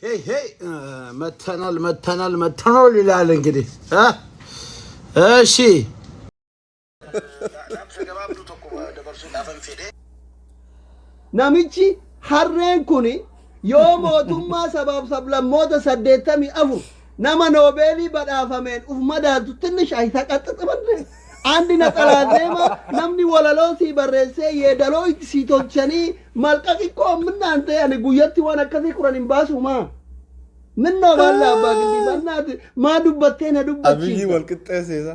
Hey hey መተናል መተናል መተናል ይላል እንግዲህ እ እሺ Namichi harreen kun yoo mootummaa sabaaf sablammoota 84 nama noobeelii badhaafameen uf madaaltu tinnish ayitaqaxaxamanne andi naxalaa deema namni walaloo sii barreessee yeedaloo itti sii tolchanii malqaqiqqoo minnaan ta'e ani guyyatti waan akkasii kuran hin baasumaa. Minnoo baalla abbaa gindii bannaati maa dubbattee na Abiyyi dubbachiifta. wal qixxeesseesa.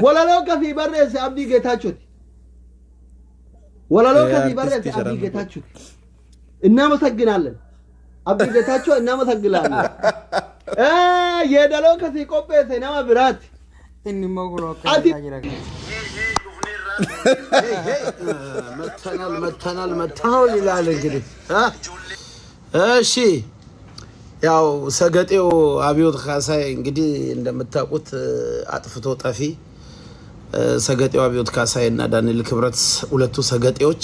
Walaloo kasii barreesse Abdii Geetaachooti. Walaloo kasii barreesse Artistii Abdii sharan Geetaachooti. እናመሰግናለን አብዲ ጌታቸው እናመሰግናለን። Yeedaloo kasii qopheesse nama biraati. Inni immoo kunoo akka Ati jedhaa jira. Hey hey መተናል መተናል መተናል ይላል እንግዲህ እ እሺ ያው ሰገጤው አብዮት ካሳይ እንግዲህ እንደምታውቁት አጥፍቶ ጠፊ ሰገጤው አብዮት ካሳይ እና ዳንኤል ክብረት ሁለቱ ሰገጤዎች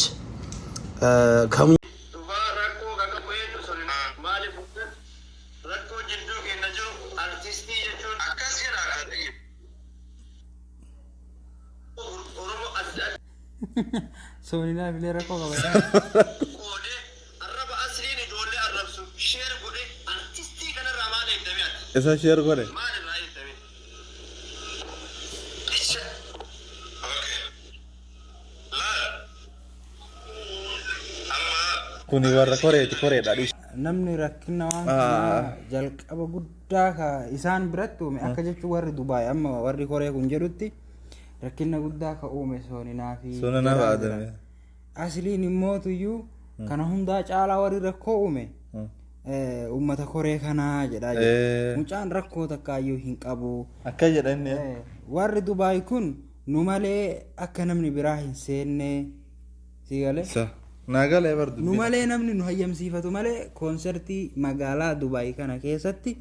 ከሙ Dhufaa rakkoo kan qabu eenyu suni maaliif rakkoo jidduu keenya jiru artistii jechuun akkas jedha kan Oromoo adda adda Sooninaaf illee rakkoo qaba. qoodee arraba asliin ijoollee arrabsu sheer godhe artistii kanarraa maal eegdame ati? Isa sheer godhe. Maal irraa eegdame? Icha. Okay. Laal. Amma Kuni warra koreeti koreedha dhiisi. Namni rakkina waan kanaa jalqaba guddaa ka isaan biratti uume akka jechuun warri Dubaay amma warri koree kun jedhutti rakkina guddaa ka uume sooninaa fi Sooninaa jaraa Adame. jira. Asliin immootuyyuu kana hundaa caalaa warri rakkoo uume uummata koree kanaa jedhaa jira. Mucaan rakkoo takkaayyuu hin qabu. Akka jedha inni. Warri Dubaay kun nu malee akka namni biraa hin seenne si galee. Sa. Naa galee bar Nu dubbiin. malee namni nu hayyamsiifatu malee koonsertii magaalaa Dubaay kana keessatti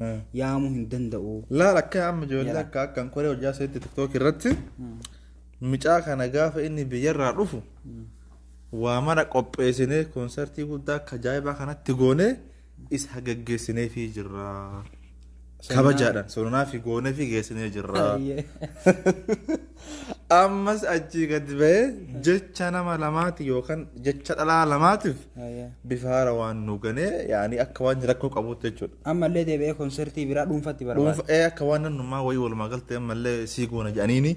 yaamuu hin danda'u. Laal akka amma ijoollee akka akkan koree hojjaa seetti tiktook irratti mucaa kana gaafa inni biyyarraa dhufu waa mara qopheessinee koonsartii guddaa akka ajaa'ibaa kanatti goonee isa geggeessinee fi jirra. Kabajaadhaan sononaa fi goonee fi geessinee jirra. Ammas achii gadi ba'ee jecha nama lamaati yookaan jecha dhalaa lamaatiif bifa haara waan nu ganee yaani akka waan rakkoo qabuutti jechuudha. Ammallee deebi'ee koonsertii biraa dhuunfatti barbaada. Dhuunfa akka waan namnummaa wayii walumaa galtee ammallee sii goona jedhaniini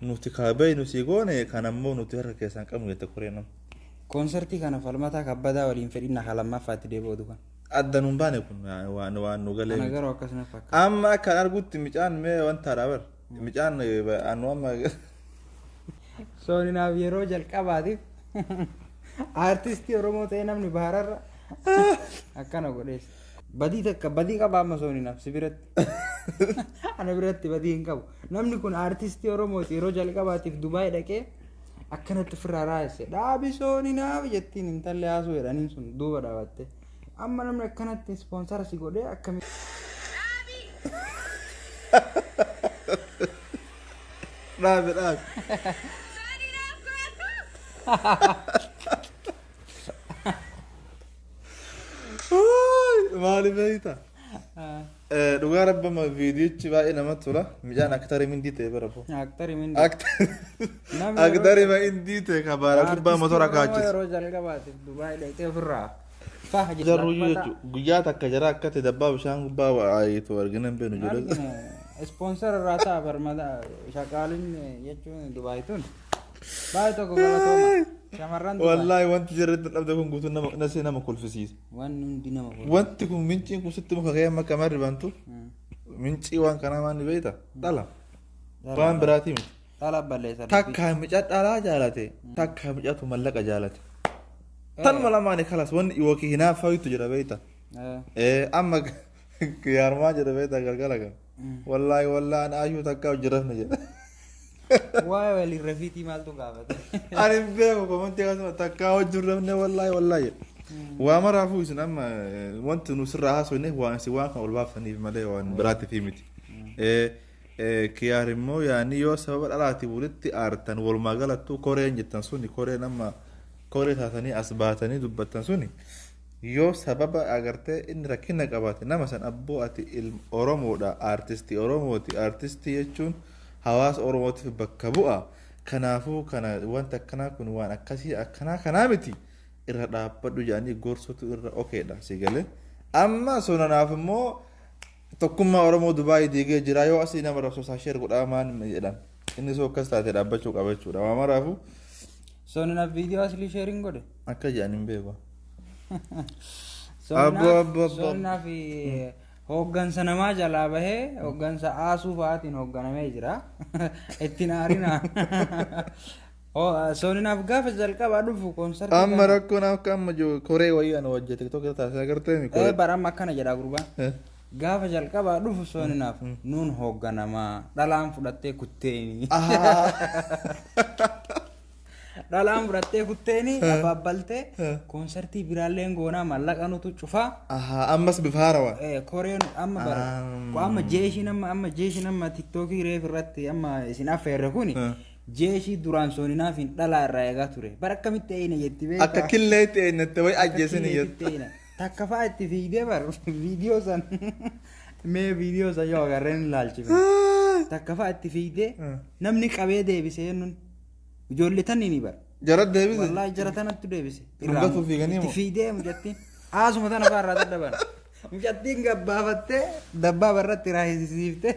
nuti kaabee nu sii goone kan ammoo nuti harka keessaan qabnu jette koree nama. Koonsertii kana falmataa kabbadaa waliin fedhinna ka lammaffaatti deebi'u kan. Adda nuun baane kun waan waan nu galee Ana miti. garuu akkasuma fakkaata. Amma akkan argutti micaan mee wanta bar micaan anu amma Sooninaaf yeroo jalqabaatiif aartistii Oromoo ta'ee namni bahararra akkana godhees. Badii takka badii qaba amma sooninaaf si biratti. Ana biratti badii hin qabu. Namni kun aartistii Oromooti yeroo jalqabaatiif Dubaay dhaqee akkanatti ofirraa raayesse. Dhaabi sooninaaf jettiin intalli haasuu jedhaniin sun duuba dhaabatte. Amma namni akkanatti ispoonsara si godhee akkamitti. Dhaabe dhaabe. Maali beektaa? Dhugaa rabbama viidiyichi baay'ee namatti tola. Micaan aktarii mindii ta'e bara boo. Aktarii mindii. Namni yeroo Aktarii mindii ta'e kabaara gubbaa Aartistii motora Oromoo kaachisa. yeroo jalqabaatiif Dubaay dhaqee ofirraa faha jedhu Jarruyyuu laffata. jechuudha. Guyyaa takka jara akka ta'e dabbaa bishaan gubbaa waayitu argina hin beeknu ijoollee. Argina ispoonsar irraa ta'a barmada shaqaalin jechuun Dubaay tun baay'ee tokko galatooma shamarran Dubaay. Wallaahi wanti jarri dhabde kun guutuun nama nasee nama kolfisiisa. Wanni hundi nama kolfisiisa. Wanti kun minciin kun sitti muka kee amma kamar ribantu mincii waan kanaa maan ni beekta dhala. Waan biraatii miti. Dhala balleessa. Takka mucaa dhalaa jaalate takka mucaatu mallaqa jaalate. Tanuma lamaani kalas wanni yookiin hinaaffaayitu jira beekta. Amma yaarmaa jira beekta galgala kan. Wallaahi wallaahi ana ayyuu takka hojjetamne jedha. Waa'ee waliin rafiitii maaltu gaafate? Ani hin beeku komantii akkasuma takka hojjetamne wallaahi wallaahi jedha. Waa maraafuu isin amma wanti nu sirraa haasofne waan isin waan kan ol baaftaniif malee waan biraatiif miti. Kiyaar immoo yaani yoo sababa dhalaatiif walitti aartan walumaa galattuu koreen jettan suni koreen amma koree taatanii as baatanii dubbattan suni Yoo sababa agartee inni rakkina qabaate, nama san, "Abboo, ati ilma Oromoodha, aartistii Oromooti, aartistii jechuun hawaasa Oromootiif bakka bu'a, kanaafuu kana wanta akkanaa kun waan akkasii akkanaa kanaa miti, irra dhaabbadhu" jedhanii gorsutu irra okeedha. Si galee? Amma sonanaaf immoo tokkummaa Oromoo Dubaayii diigee jira. Yoo asii nama rabsoosaa share godhaa maan jedhan, inni soo akkas taate dhaabbachuu qaba jechuudha. Waa maraafu. Soninaaf viidiyoo aslii sharing godhe. Akka jedhan hin beeku. Abbo, abbo, abbo. Soninaaf hooggansa namaa jalaa bahee hooggansa aasuu fa'aatiin hoogganamee jira. Ittiin aarina. Soninaaf gaafa jalqabaa dhufu koonsartii. Amma rakkoon akka amma jiru koree wayii ana hojjete tokko taasisa agartee mi koree. Bara amma akkana jedha gurbaan. Gaafa jalqabaa dhufu soninaaf nuun hoogganamaa dhalaan fudhattee kutteeni. Dhalaan fudhattee kutteeni abaabbaltee koonsartii biraalleen goonaa, mallaqa nutu cufaa. Ahaa, ammas bifa haarawaa. Koreen amma bara amma jeeshiin amma jeeshiin amma TikTokii reef irratti amma isin affeerre kuni jeeshii duraan sooninaaf hin dhalaa irraa eegaa ture. Bara akkamitti eeyina jetti beekaa? Akka killeetti eenyatti wayi ajjeesini jettu. Takka fa'aa itti fiigdee bar viidiyoo san, mee viidiyoo san yoo agarreen ilaalchifne. Takka fa'aa itti fiigdee namni qabee deebisee nun ijoollee tanni ni bara. Jara deebise. Wallaahi jara tanattu deebise. Dhugatu fiiganii Itti moo? fiigdee mucattiin haasuma tana fa'aa irraa dadhaban. Mucattiin gabbaafattee dabbaaba irratti raahisiifte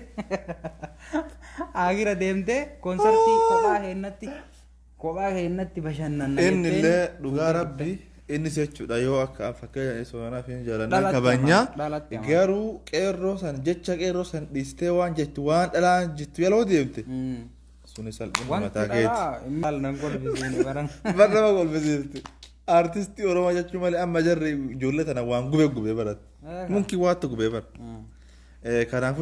agira deemtee koonsartii kophaa heennatti bashannanna Inni jetteen. illee dhugaa rabbi innis jechuudha, yoo akka fakkeenya soonanaaf hin jaalannaa Dhalatti kabajnaa aman, dhalatti aman. garuu qeerroo san jecha qeerroo san dhiistee waan jettu waan dhalaan jettu yeroo deemte suni salphina Wanti mataa keeti. dhalaa maal nan kolfisiine baran. Bar nama kolfisiifti. Artistii Oromoo jechuun malee amma jarri ijoollee tana waan gube gube baratti. Munki waattu gube bara. Kanaafuu.